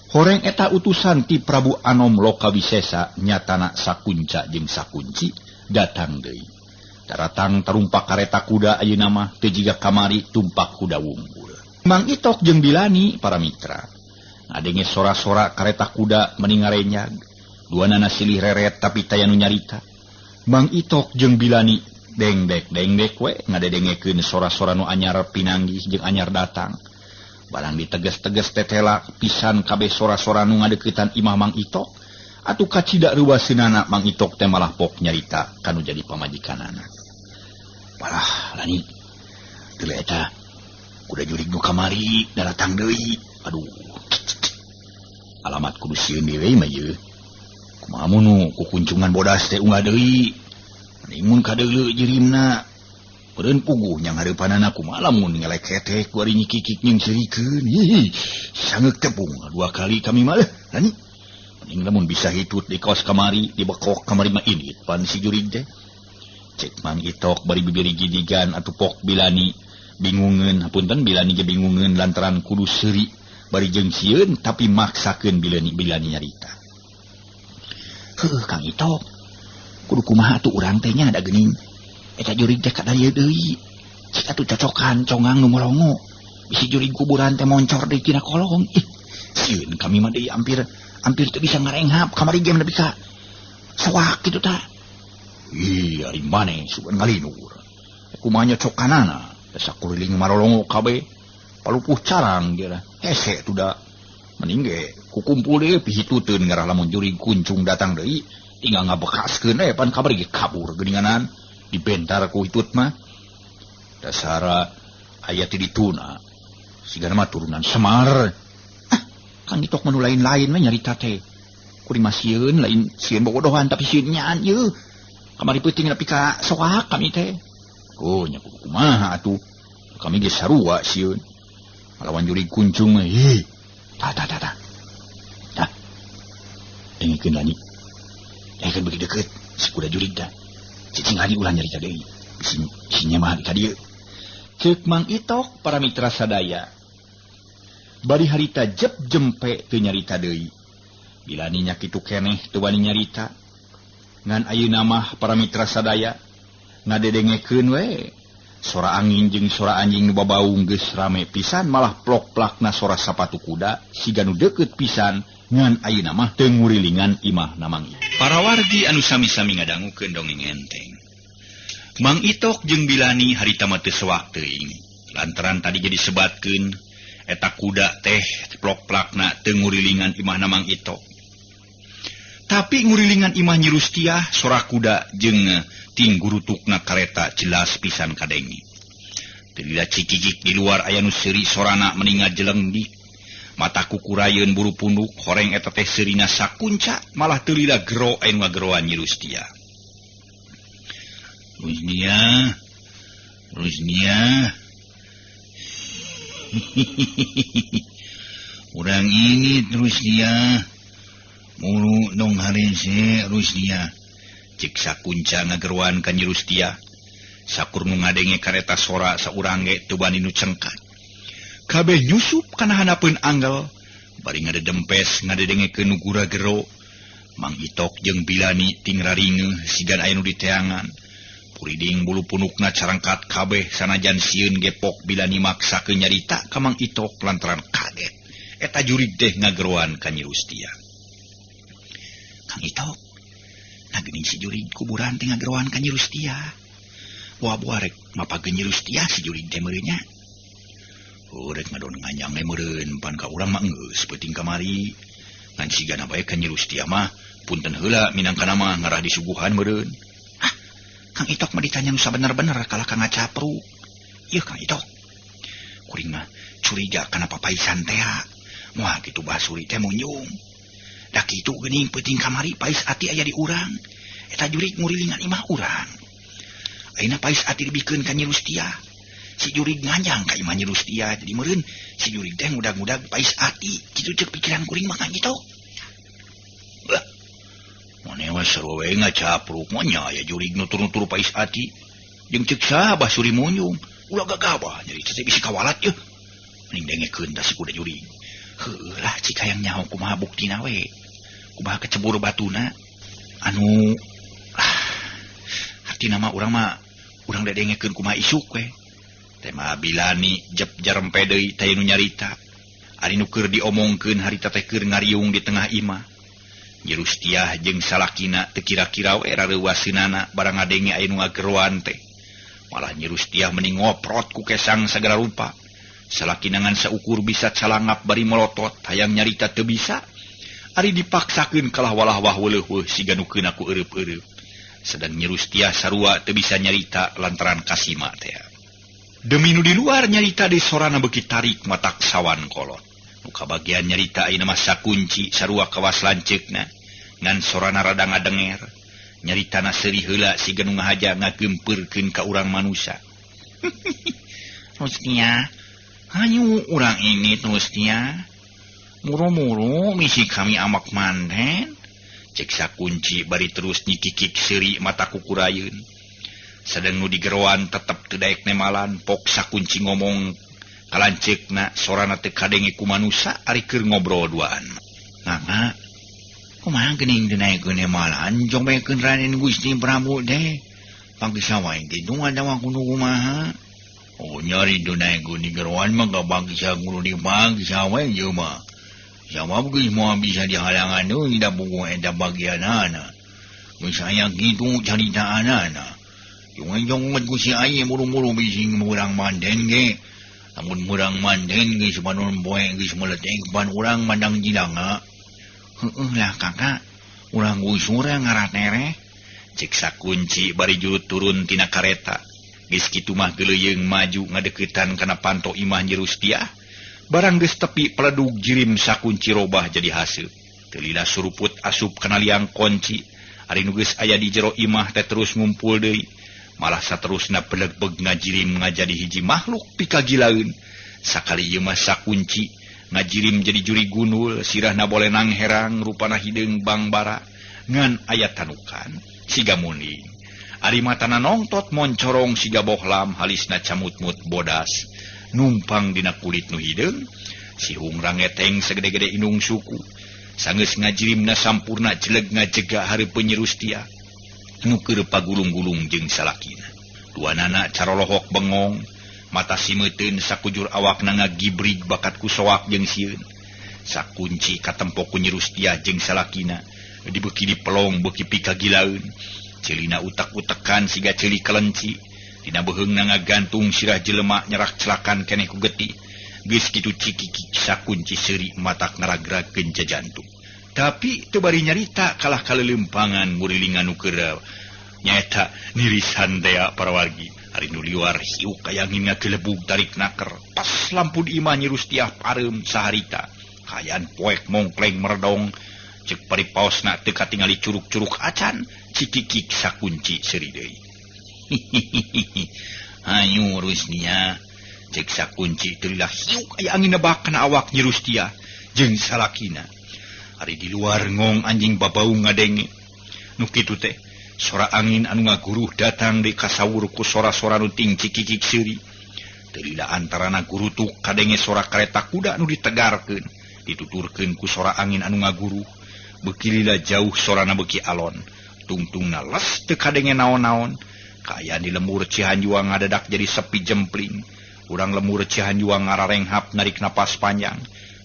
Horeng eta utusan ti Prabu Anom Lokawisesa nyatana sakunca jeung sakunci datang deui. Daratang tarumpak kareta kuda ayeuna mah teu jiga kamari tumpak kuda wungkul. Mang Itok jeung Bilani para mitra. Ngadenge sora-sora kareta kuda meni ngarenyag. Duanana silih reret tapi taya nu nyarita. Mang Itok jeung Bilani dengdek-dengdek we ngadedengekeun sora-sora nu anyar pinanggih jeung anyar datang. Barang diteges-teges tetela pisan kabeh sora-sora nu ngadeuketan imah Mang Itok. Atuh kacida reuwaseunana Mang Itok teh malah pok nyarita kanu jadi pamajikanana. Malah lani teu eta kuda jurig nu kamari daratang deui. Aduh. Alamat kudu sieun deui mah ieu. Kumaha mun ku kuncungan bodas teh unggah deui. Mending mun kadeuleu jirimna. Meureun puguh nya ngareupanana kumaha lamun ngeleketek ku ari nyikikik jeung seurikeun. Hihi, sangeuk tepung dua kali kami mah lani. Mending lamun bisa hitut di kaos kamari, dibekok kamari mah indit pan si jurig teh. Cek Mang Itok bari bibiri gidigan atuh pok Bilani bingungeun, hapunten Bilani ge bingungeun lantaran kudu seuri bari jeung sieun tapi maksakeun Bilani nyarita. Heuh Kang Itok, kudu kumaha atuh urang teh nya da geuning. Eta jurig teh kadarieu deui. Cik atuh cocokan congang nu molongo. Bisi jurig kuburan teh moncor deui tina kolong. Ih, sieun kami mah deui hampir teu bisa ngarenghap kamari ge nepi ka soak kitu tah. Ih, ari maneh sugan ngalinur. Kumaha nyocokanana, sakuliling marolongo kabeh. Palupuh carang geura. Hese tuh da. Mending ge kukumpul deui pihituteun ngarah lamun jurig kuncung datang deui tinggal ngabekaskeun we pan kamari ge kabur geuninganan. Dibentar ku hitut mah dasara aya ti dituna sigana mah turunan Semar. Ah, Kang Itok mah nu lain-lain mah nyarita teh kuring mah sieun lain sieun bobodohan tapi sieun nyaan ieu kamari peuting nepi ka soak kami teh. Oh nya kudu kumaha atuh kami ge sarua sieun malawan jurig kuncung mah. Ih, tah tah tah tah tah dengekeun lani dengekeun beuki deukeut si kuda jurig tah. Cicing hari ulah nyarita deui. Bisi nyamah di kadieu. Ceuk Mang Itok para mitra sadaya. Bari harita jep jempe teu nyarita deui. Bilani nya kitu keneh teu wani nyarita. Ngan ayeuna mah para mitra sadaya ngadedengekeun we. Sora angin jeung sora anjing nu babaung geus rame pisan malah plok-plakna sora sapatu kuda siga nu deukeut pisan ngan ayeuna mah teu ngurilingan imah Mang Itok. Para wargi anu sami-sami ngadangukeun dongeng enteng. Mang Itok jeung Bilani harita mah teu sewak teuing. Lantaran tadi ge disebatkeun eta kuda teh plok-plakna teu ngurilingan imah Mang Itok. Tapi ngurilingan imah Nyi Rustiah sora kuda jeung tinggurutukna kareta jelas pisan kadenge. Teu lila cikikik di luar aya nu seuri sorana meni ngajelengdik. Mata kukurayeun buru punduk horeng eta teh seurina sakunca malah teu lila gero aya nu ngageroan Nyi Rustiah. Rusnia, Rusnia. Urang ini Rusnia. Mulu dong harese Rusnia. Cik sakunca ngageroan ka Nyi Rustiah. Sakur nu ngadenge kareta sora saurang ge teu wani nu cengkat. Kabeh nyusup kana handapeun anggel bari ngadedempes ngadedengekeun nu gura gero. Mang Itok jeung Bilani ting raringeuh sigan aya nu diteangan. Puriding bulu punukna carangkat kabeh sanajan sieun gepok Bilani maksakeun nyarita ka Mang Itok lantaran kaget. Eta jurig teh ngageroan ka Nyi Rustiah. Kang Itok, nah geuning si jurig kuburan teh ngageroan ka Nyi Rustiah. Boa-boa rek mapageun Nyi Rustiah si jurig teh meureun nya. Oh, rek ngadon nganyang we meureun pan ka urang mah geus peuting kamari. Ngan sigana bae ka Nyi Rustiah mah punten heula minangkana mah ngarah disuguhan meureun. Hah, Kang Itok mah ditanya nu sabener-bener kalah ka ngacapruk. Ieu Kang Itok. Kuring mah curiga kana papaisan teh. Moal kitu basuri teh munjung. Da kitu geuning peuting kamari pais ati aya di urang. Eta jurig ngurilingan imah urang. Ayeuna pais ati dibikeun ka Nyi Rustiah. Si jurig nganjang ka imah Nyi Rustiah jadi meureun si jurig teh ngudag-ngudag pais ati kitu ceuk pikiran kuring mah Kang Itok. Lah, mane we sarua we ngacapruk mah nya aya jurig nutur-nutur pais ati. Jeung ceuk saha Bah Suri Munjung? Ulah gagabah nyarita teh bisi kawalat yeuh. Mending dengekeun tah si kuda jurig. Heueuh lah cik hayang nyaho kumaha buktina we. Kumaha kecebur batuna anu hartina mah urang mah urang dedengekeun kumaha isuk we. Tema Bilani jep jarempe deui teh nu nyarita. Ari nu keur diomongkeun harita teh keur ngariung di tengah imah. Nyi Rustiah jeung salakina teu kira-kira we rareuwaseunana barang ngadenge aya nu ngageroan teh. Malah Nyi Rustiah meni ngoprot ku kesang sagala rupa. Salakina ngan saukur bisa calangap bari molotot hayang nyarita teu bisa. Ari dipaksakeun kalah walah wah weuleuh siga nu keuna ku eureub-eureub. Sedang Nyi Rustiah sarua teu bisa nyarita lantaran kasima teh. Demi nu di luar nyarita di sorana beuki tarik matak sawan kolot. Nu kabagian nyarita ayeuna mah sakunci sarua kawas lanceukna ngan sorana rada ngadenger. Nyaritana seuri heula siga nu ngahaja ngagempeurkeun ka urang manusa. Rustiah, hayu urang ini Rustiah. Muru-muru misi kami amak manten. Cek sakunci bari terus nyikikik seuri mata kukurayeun. Sedang nu digeroan tetep teu daek nemalan pok sakunci ngomong kalanceukna sorana teu kadenge ku manusa ari keur ngobrol duaan. Nganga kumaha geuning teu naekeun nemalan jombekeun Raden Gusti Prabu teh. Pangkisa wae kitu ngadawa kudu kumaha. Oh nyari teu naekeun digeroan mah ka pangkisa kudu dipangkisa wae ieu mah. Jawab geus moal bisa dihalangan deui da buku eta bagianana. Geus aya kitu caritaanana. Jong-jong ku si aye muru-muru bising murang manten ge. Lamun murang manten geus panon poe geus meletek pan urang mandang jilanga. Heueuh lah kakak, urang gusur ngaratereh. Cek sakunci bari jurut turun tina kareta. Geus kitu mah geuleuyeung maju ngadeukeutan kana panto imah Nyi Rustiah. Barang geus tepi peledug jirim sakunci robah jadi haseup. Teu lila suruput asup kana liang konci. Ari nu geus aya di jero imah teh terus ngumpul deui. Malah saterusna belegbeg ngajirim ngajadi hiji makhluk pikagilaeun. Sakali ieu mah sakunci ngajirim jadi juri gunul, sirahna bolenang herang, rupana hideung bangbara ngan aya tanukan siga munding. Ari matana nongtot moncorong siga bohlam, halisna camutmut bodas numpang dina kulit nu hideung. Sihung rangeteng segede-gede indung suku. Sanggeus ngajirimna sampurna jeleg ngajega hareupeun Nyi Rustiah nu keur pagulung-gulung jeung salakina. Duanana carolohok bengong, mata simeuteun sakujur awakna ngagibrig bakat ku soak jeung sieun. Sakunci katempo ku Nyi Rustiah jeung salakina, dibeuki dipelong beuki pikagilaeun. Ceulina utak-utekan siga ceuli kelenci. Dina beuheungna ngagantung sirah jelema nyerak celakan keneh ku getih. Geus kitu cikikik sakunci seuri matak ngaragragkeun jajantung. Tapi teu bari nyarita kalah kaleuleumpangan ngurilingan nu keur nyaeta nirisan tea para wargi. Ari nu liwar hiuk aya angin ngagelebug tarik naker. Pas lampu di imah Nyi Rustiah pareum saharita. Kaayaan poek mongkleng meredong. Ceuk paripaosna teu katingali curug-curug acan. Cikikik sakunci seuri deui. Hayu Rusnia. Cek sakunci teu lila hiuk aya angin nebak kana awak Nyi Rustiah jeung salakina. Ari di luar ngong anjing babau ngadenge. Nu kitu teh sora angin anu ngaguruh datang di kasawur ku sora-sora nu ting cikikik seuri. Teu lila antarana gurutuk kadenge sora kareta kuda nu ditegarkeun, dituturkeun ku sora angin anu ngaguruh. Beuki lila jauh sorana beuki alon. Tungtungna les teu kadenge naon-naon. Kaayaan di lemur Cihanjuang ngadadak jadi sepi jempling. Urang lemur Cihanjuang ngararenghap narik napas panjang.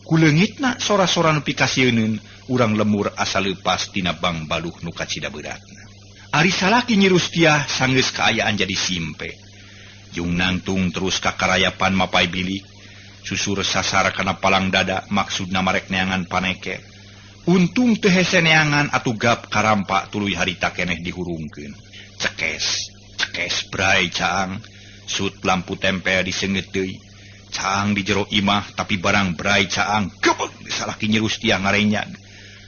Kuleungitna sora-sora nu pikasieuneun urang lemur asa leupas tina bangbaluh nu kacida beuratna. Ari salaki Nyi Rustiah sanggeus kaayaan jadi simpe. Jung nangtung terus ka karayapan mapai bilik. Susur sasar kana palang dada maksudna marek neangan paneke. Untung teu hese neangan atuh gap karampa tuluy harita keneh dihurungkeun. Cekes, cekes brai caang, sut lampu tempel diseungeut deui. Caang di jero imah tapi barang brai caang gebeg salaki Nyi Rustiah ngarenyag.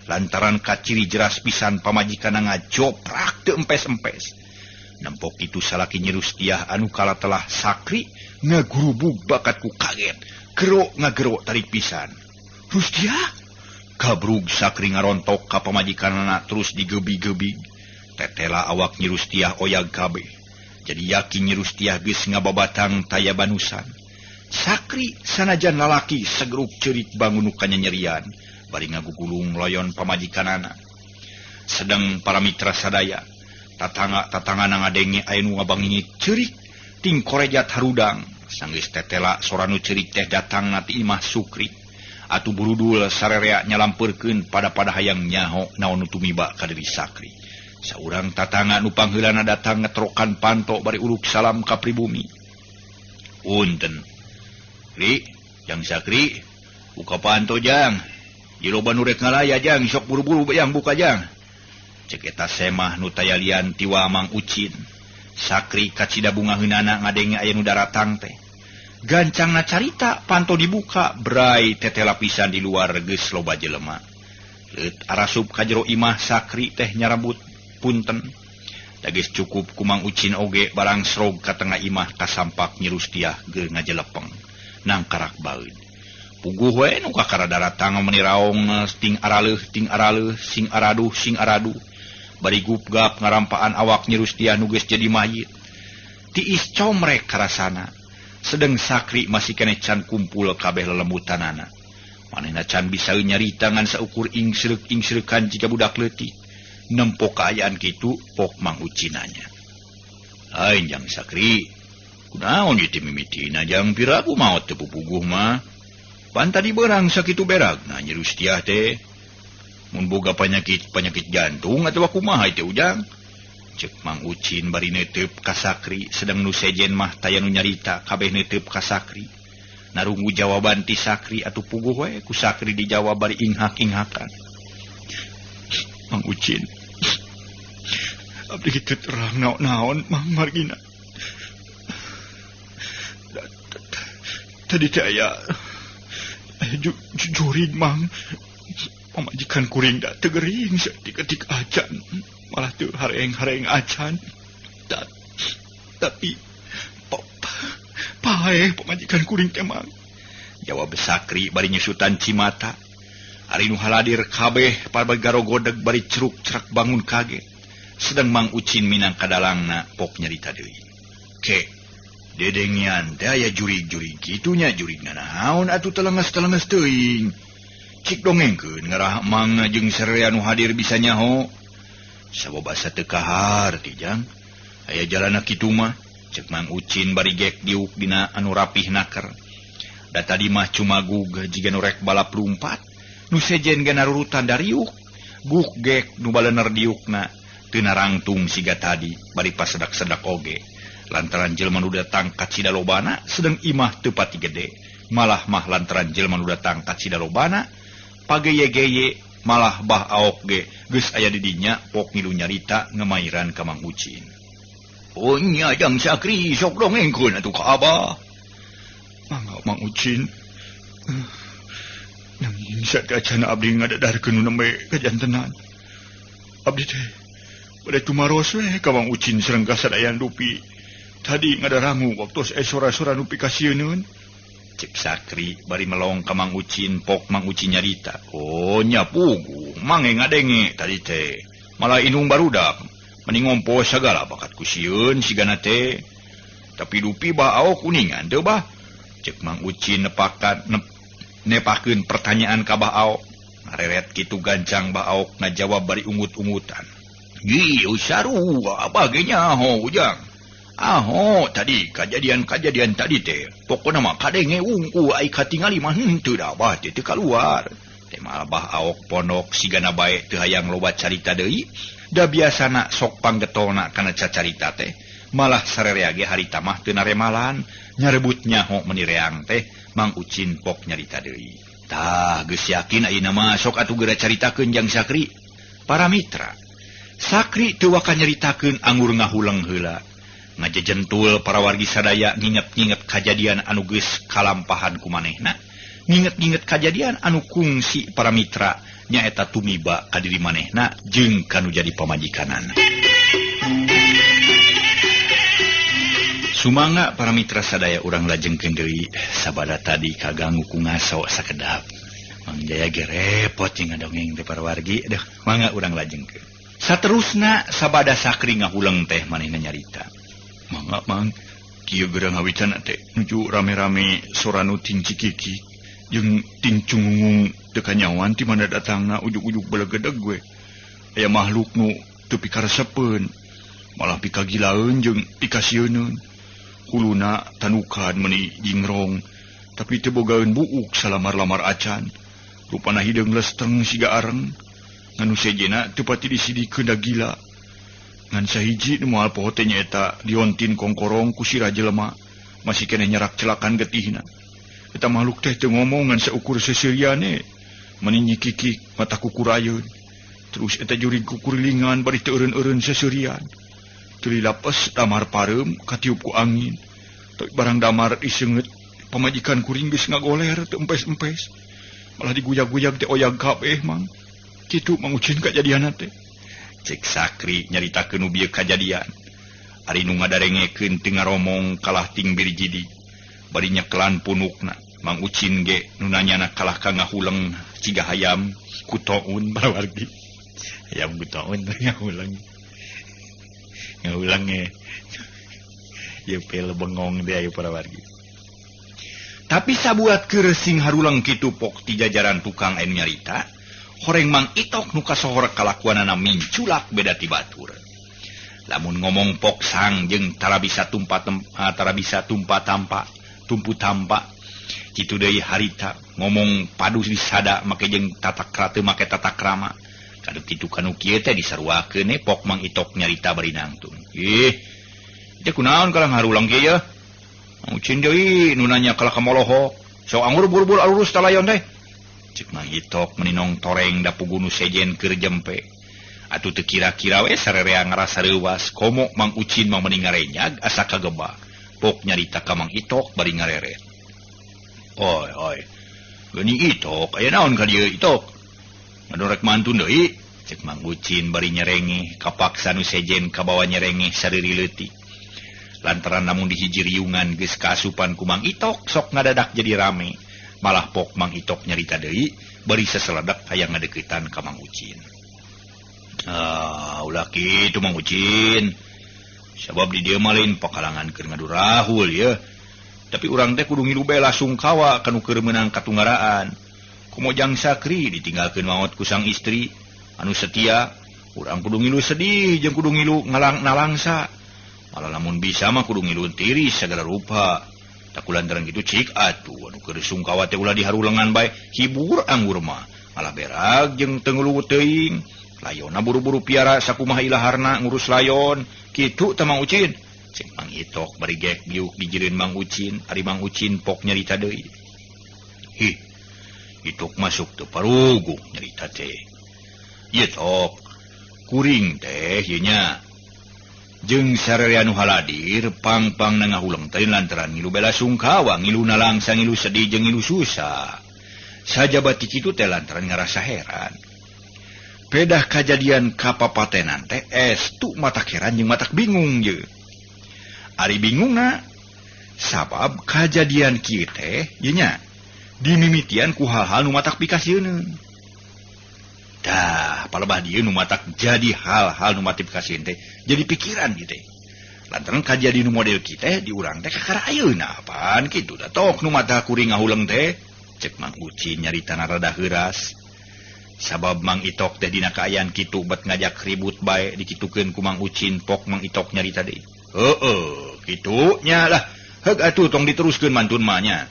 Lantaran kaciri jeras pisan pamajikanna ngajoprak teu empes-empes. Nempok itu salaki Nyi Rustiah anu kala telah sakri ngagurubug bakat ku kaget. Gero ngagero tarik pisan. Rustiah kabrug sakri ngarontok ka pamajikanna terus digebi-gebi. Tetela awak Nyi Rustiah oyag kabeh. Jadi yakin Nyi Rustiah geus ngababatang taya banusan. Sakri sanajan lalaki segeruk ceurik bangun nu kanyanyerian bari ngagugulung loyon pamajikanana. Sedang para mitra sadaya tatangga-tatangga ngadenge aya nu ngabangingit ceurik ting korejat harudang. Sanggeus tetela sora nu ceurik teh datang na ti imah Sukri. Atuh burudul sarerea nyalampeurkeun pada-pada hayang nyaho naon nu tumiba ka diri Sakri. Saurang tatangga nu pangheulana datang ngetrokan panto bari uruk salam ka pribumi. Punten. Ri, Jang Sakri, buka panto jang. Ieu loba nu rek ngalaya jang, sok buru-buru jang buka jang. Cek eta semah nu tayalian tiwa Mang Ucin. Sakri kacida bungaheunana ngadenge aya nu daratang teh. Gancangna carita panto dibuka brai tete lapisan di luar geus loba jelema. Leut arasup ka jero imah Sakri teh nyarabut punten. Da geus cukup ku Mang Ucin oge barang srog ka tengah imah kasampak Nyi Rustiah geu ngajelepeng nangkarak baeud. Puguh we nu kakara daratang meuni raong ting araleuh sing araduh sing araduh. Bari gupgap ngarampaan awak Nyi Rustiah nu geus jadi mayit. Tiis comrek karasana. Sedeng Sakri masih keneh can kumpul kabeh lelembutanana. Manehna can bisa nyarita ngan saukur ingsereuk-ingsereukan jiga budak leutik. Nempo kaayaan kitu pok Mang Ucinanya. Lain Jang Sakri, kunaon ieu teh mimitina jang piraku maot teu pupuguh mah. Pan tadi beurang sakitu beragna Nyi Rustiah teh. Mun boga penyakit jantung atawa kumaha teh ujang. Cek Mang Ucin bari neuteup ka Sakri, sedang nu sejen mah taya nu nyarita kabeh neuteup ka Sakri. Narunggu jawaban ti Sakri atuh puguh we ku Sakri dijawab bari inghak-inghakan. Mang Ucin, abdi kitu terang naon-naon Mang margina. Tadi teh aya jurig Mang. Pamajikan kuring da teu gering saeutik-eutik acan. Malah teu hareeng-hareeng acan. Tapi paeh pamajikan kuring teh Mang. Jawab Sakri bari nyusutan cimata. Ari nu haladir kabeh pagarogodeg bari ceruk-cerak bangun kaget. Sedang Mang Ucin minang kadalangna pok nyarita deui. Ke dedengian teh aya jurig-jurig kitunya jurigna naon atuh telenges-telenges teuing. Cik dongengkeun ngarah Mang jeung sararea nu hadir bisa nyaho. Sababasa teu kaharti jang. Aya jalana kitu mah. Cek Mang Ucin bari gek diuk dina anu rapih naker. Da tadi mah cumagug jiga nu rek balap lumpat. Nu sejen ge narurutan dariuk. Guk gek nu balener diukna teu narangtung siga tadi bari pasedak-sedak oge. Lantaran jelema nu datang kacida lobana sedeng imah teu pati gede. Malah mah lantaran jelema nu datang kacida lobana pageye-geye malah bah aok ge geus aya di dinya pok ngilu nyarita ngemairan ka Mang Ucin. Oh nya Jang Sakri sok dongengkeun atuh ka abah. Mangga Mang Ucin. Nanging sateuacan abdi ngadadarkeun nu nembe kajantenan. Abdi teh bade tumaros we ka Mang Ucin sareng ka sadayan dupi. Tadi ngadarangu waktos sora-sora nu pikasieuneun. Cek Sakri bari melong ka Mang Ucin pok Mang Ucin nyarita. Oh nya puguh mange ngadenge tadi teh. Malah indung barudak meni ngompo sagala bakat ku sieun sigana teh. Tapi dupi bah aok kuningan teu bah. Cek Mang Ucin nepakeun pertanyaan ka Bah Aok. Ngareret kitu gancang Bah Aok ngajawab bari ungut-ungutan. Ieu sarua abah ge nyaho ujang. Aho tadi kajadian-kajadian tadi teh pokona mah kadenge wungku ai katingali mah henteu da abah teh teu kaluar. Teh mah Bah Aok pondok sigana bae teu hayang loba carita deui. Da biasana sok panggetolna kana cacarita teh. Malah sarerea ge harita mah teu naremalan nyarebut nyaho meuni reang teh Mang Ucin pok nyarita deui. Tah geus yakin ayeuna mah sok atuh geura caritakeun Jang Sakri. Para mitra, Sakri teu waka nyaritakeun anggur ngahuleng heula. Ngajejentul para wargi sadaya nginget-nginget kajadian anu geus kalampahan ku manehna. Nginget-nginget kajadian anu kungsi para mitra nyaeta tumiba ka diri manehna jeung kanu jadi pamajikanana. Sumangga para mitra sadaya urang lajengkeun deui sabada tadi kaganggu ku ngaso sakedap. Mang Jaya ge repot jeung ngadongeng teh para wargi. Aduh, mangga urang lajengkeun. Saterusna sabada Sakri ngahuleng teh manehna nyarita. Mangga mang kieu gerang ngawitan teh nuju rame-rame sora nu ting cikiki jeung ting cungungung teu kanyawan ti mana datangna ujug-ujug belegedeg we. Aya makhluk nu teu pikaresepeun malah pikagilaeun jeung pikasieuneun. Huluna tanukan meuni jingrong tapi teu bogaeun buuk salamar-lamar acan. Rupana hideung lesteng siga areng nganu sejena teu pati disidikeun da gila. Ngan sahiji nu moal poho teh nyaeta diontin kongkorong ku sirah jelema masih keneh nyerak celakan getihna. Eta makhluk teh teu ngomong ngan saukur seseriane meni nyikikik mata kukurayeun. Terus eta jurig kukurilingan bari teu eureun-eureun seserian. Teu lapes damar pareum katiup ku angin. Tapi barang damar diseungeut pamajikan kuring geus ngagoler teu empes-empes. Malah diguyag-guyag teh oyag kabeh mang. Kitu Mang Ucin kajadianna teh. Cek Sakri nyaritakeun nu bieu kajadian. Ari nu ngadarengekeun teu ngaromong kalah ting birjidi. Bari nyekelan punukna. Mang Ucin ge nu nanyana kalah ka ngahuleng ciga hayam kutoun barawargi. Hayam kutoun ngahuleng. Ngahuleng ge. Ieu pel bengong teh aya parawargi. Tapi sabuat keur sing haruleng kitu pok ti jajaran tukang anu nyarita, horeng Mang Itok nu kasohor kalakuanana minculak beda ti batur. Lamun ngomong pok sang jeung tara bisa tumpa tampa, tumpu tampa. Kitu deui harita ngomong padu disada make jeung tata krate make tata krama. Kadu kitu kanu kieu teh disaruakeun pok Mang Itok nyarita bari nangtung. Ih, teh kunaon kalah ngarulang kieu ya? Mang Ucin deui nu nanya kalah ka molohok. Sok anggur buru-buru alurus talayon teh. Cek Mang Itok meninong toreng da pugu nu sejen keur jempe. Atuh teu kira-kira we sarerea ngarasa reuwas komo Mang Ucin mah meni ngarenyag asa kageba. Pok nyarita ka Mang Itok bari ngareret. Oi oi. Geuning Itok aya naon ka dieu Itok? Ngadorek mantun deui. Cek Mang Ucin bari nyerengeh kapaksa nu sejen kabawa nyerengeh sariri leutik. Lantaran namun dihiji riungan geus kaasupan ku Mang Itok sok ngadadak jadi rame. Malah pok Mang Itok nyarita deui bari seseledak hayang ngadeuketan ka Mang Ucin. Ah, ulah kitu Mang Ucin. Sabab di dieu mah lain pakalangan keur ngadu rahul ye. Tapi urang teh kudu ngilu bela sungkawa kanu keur meunang katunggaraan. Komo Jang Sakri ditinggalkeun maot ku sang istri anu setia, urang kudu ngilu sedih jeung kudu ngilu ngalang nalangsa. Malah lamun bisa mah kudu ngilu tiris sagala rupa. Takulantaran kitu cik atuh anu keur sungkawa teh ulah diharulengan bae, hibur anggur mah. Malah berak jeung teu nguluwut teuing. Layonna buru-buru piara sakumaha ilaharna ngurus layon. Kitu teh Mang Ucin. Cek Mang Itok bari gek giuk dijireun Mang Ucin, ari Mang Ucin pok nyarita deui. Hi. Itok masuk teu paruguh nyarita teh. Ieu tok kuring teh ieu nya. Jeung sarerea nu haladir pang-pang na ngahuleng teh lantaran ngilu bela sungkawa, ngilu nalangsa, ngilu sedih jeung ngilu susah. Sajaba ti kitu teh lantaran ngarasa heran. Pedah kajadian kapapatenan teh estu matak heran jeung matak bingung ye. Ari bingungna sabab kajadian kieu teh ieu nya dimimitian ku hal-hal nu matak pikasieun. Dah, palebah dieu nu matak jadi hal-hal nu matak pikasieun teh jadi pikiran kieu teh. Lantaran kajadian nu model kieu teh di urang teh kakara ayeuna apaan kitu da tok nu mata kuring ngahuleng teh. Cek Mang Ucin nyaritana rada heuras. Sabab Mang Itok teh dina kaayaan kitu bet ngajak ribut bae dikitukeun ku Mang Ucin pok Mang Itok nyarita deui. Heueuh, kitu nya lah. Heug atuh tong diteruskeun mantun mah nya.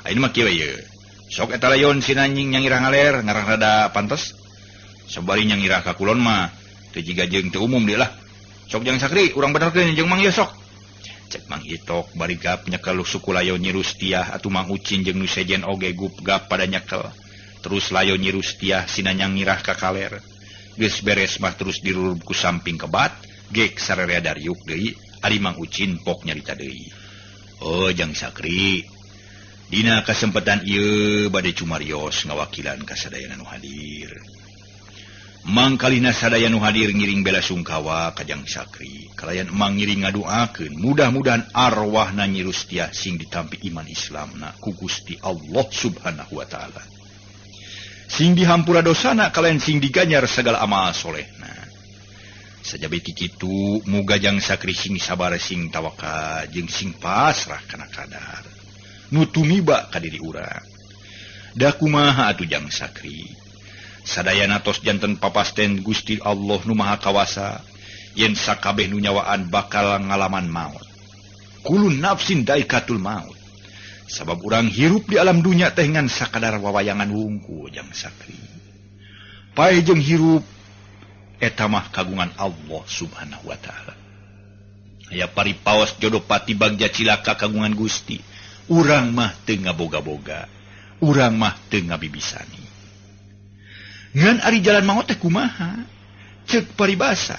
Ayeuna mah kieu ye. Sok eta layon sinanying nyangirah ngaler ngarah rada pantes. Sabari nyangirah ka kulon mah teu jiga jeung teu umum deui lah. Sok Jang Sakri urang benerkeun jeung Mang ieu sok. Cek Mang Itok bari gap nyekel suku layon Nyi Rustiah atuh Mang Ucin jeung nu sejen oge gup gap pada nyekel. Terus layon Nyi Rustiah sinanyang ngirah ka kaler. Geus beres mah terus dirurub ku samping kebat, gek sarerea dariuk deui, ari Mang Ucin pok nyarita deui. Oh Jang Sakri, dina kasempatan ieu bade cumarios ngawakilan ka sadayana nu hadir. Mangkalina sadaya nu hadir ngiring bela sungkawa ka Jang Sakri. Kalayan emang ngiring ngaduakeun mudah-mudahan arwahna Nyi Rustiah sing ditampi iman Islamna ku Gusti Allah Subhanahu wa taala. Sing dihampura dosana kalayan sing diganjar segala amal solehna. Sajabi ti kitu muga Jang Sakri sing sabar sing tawakal jeung sing pasrah kana kadar nu tumiba ka diri urang. Da kumaha atuh Jang Sakri? Sadayana tos janten papasten Gusti Allah nu Maha Kawasa yen sakabeh nu nyawaan bakal ngalaman maut. Kullu nafsin daikatul maut. Sabab urang hirup di alam dunya teh ngan sakadar wawayangan wungkul Jang Sakri. Pae jeung hirup eta mah kagungan Allah Subhanahu wa taala. Aya paripaos jodoh pati bagja cilaka kagungan Gusti. Urang mah teu ngaboga-boga. Urang mah teu ngabibisani. Ngan ari jalan maot teh kumaha? Ceuk paribasa.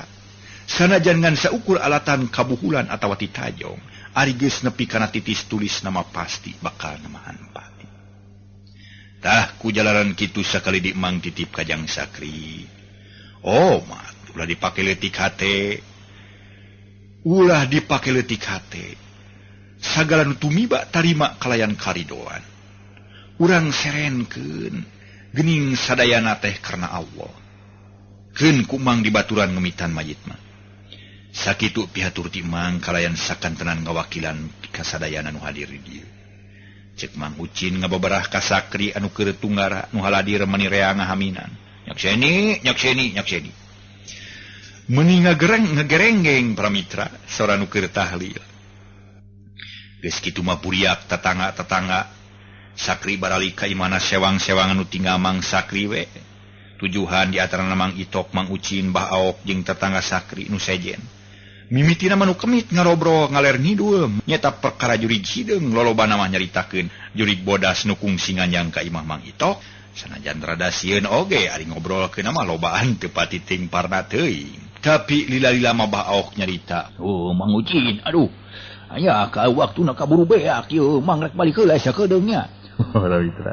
Sanajan ngan saukur alatan kabuhulan atawa titajong, ari geus nepi kana titis tulis nama pasti bakal nemahan pati. Tah ku jalanan kitu sakali di Mang titip ka Jang Sakri. Oh, mat, ulah dipake leutik hate. Ulah dipake leutik hate. Sagala nu tumiba tarima kalayan karidoan. Urang serenkeun geuning sadayana teh karena Allah. Keun ku Mang dibaturan ngemitan mayit mah. Sakitu pihatur ti Mang kalayan sakantenan ngawakilan kasadayana nu hadir di dieu. Cek Mang Ucin ngababarah ka Sakri anu keur tunggara nu haladir mani rea ngahaminan. Nyakseni, nyakseni, nyakseni. Meuni ngagerenggeng pramitra sora nu keur tahlil. Geus kitu mah buriak tetangga-tetangga. Sakri baralik ka imana sewang-sewangan nu tinggal Mang Sakri we. Tujuhan di antarana Mang Itok, Mang Ucin, Bah Aok jeung tetangga Sakri nu sejen. Mimitina mah nu kemit ngarobrol ngaler ngidul nyeta perkara jurig hideung lolobana mah nyaritakeun jurig bodas nu kungsi nganjang ka imah Mang Itok. Sanajan rada sieun oge ari ngobrolkeun mah lobaan teu patiting parna teuing. Tapi lila-lila mah Bah Aok nyarita, "Oh Mang Ucin, aduh. Aya ka waktuna kaburu beak ieu Mang rek balik heula sakedeung nya." Para mitra.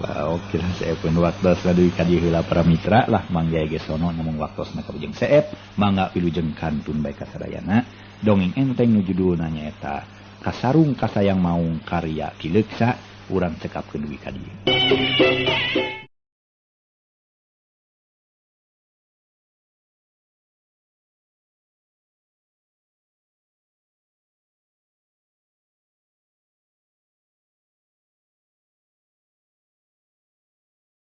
Lah oke lah seep waktos deui ka dieu heula para mitra lah mangga ge sono namung waktosna kabujeng seep mangga wilujeng kantun bae kasadayana dongeng enteng nu judulna nyaeta Kasarung Kasayang Maung karya Ki Leuksa urang cekapkeun dugi ka dieu.